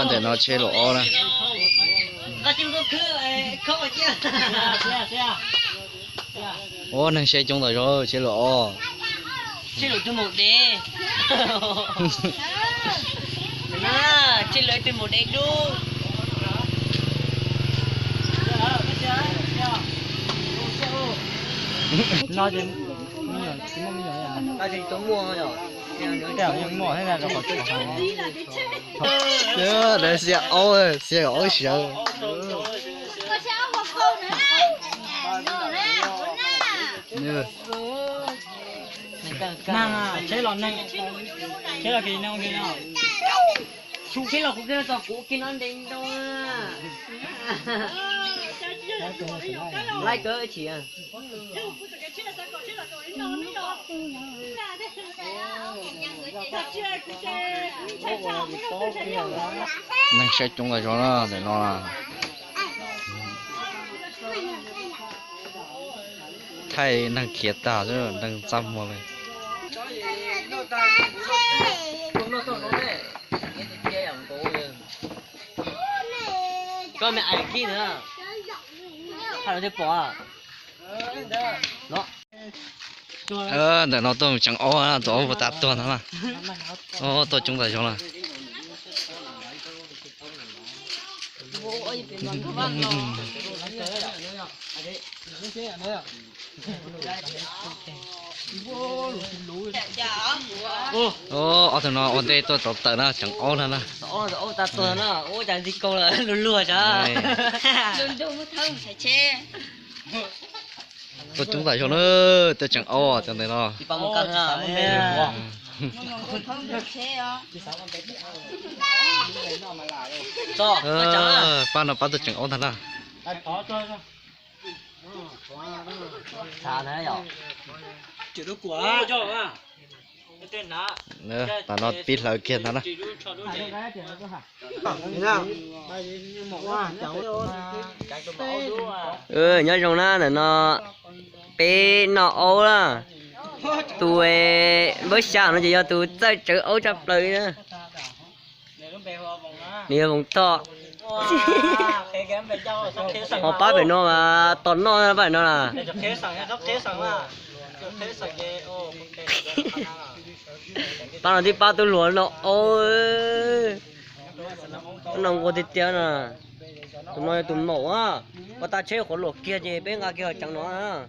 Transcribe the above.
Ntawm no tsheb luam ob na. Ua neeg saib coob tas zog, tsheb luam ob. Tsheb luam twg mus dev? Tsheb luam twg mus dev dub? Xiab aub, xiab aub sawv. Tsheb los, tsheb los kuv kiag no nte ntau. Laib kawg tsis. Neeg saib coob tas zog na ntawm no. Thaij neeg khiav tag xwb, neeg txaj muag li. Koj me ais kib ntawd, pom no. Ntawm no tuaj tseem aub na, tus aub puas tas tuag ntag na. Tuaj coob tas zog na. Ob tug no ua ntej tuaj tod tawm na, tseem aub na na. Ua cas ntxig kaus lawm, luag luag sav. Tuaj coob tas zog na, tuaj tseem aub cov ntawm no. Pab no pab tuaj tseem aub ntag na. Tam no pib hlawv kiag ntag na. Nyob zoo na, ntawm no peb noj aub na. Tus npawb xya no ces yog tus txawj tsawv aub tshaj plaws li na. Nws yog Voos Thoj. Ho pab pem no mas tos noj pab pem no na. Pab no tib pab tub hluas no, no nquag tiag tiag na. Tus no yog tus maum a, ua tag tsheb qhuav luam kiag ces peb nqa kiag tseev no na.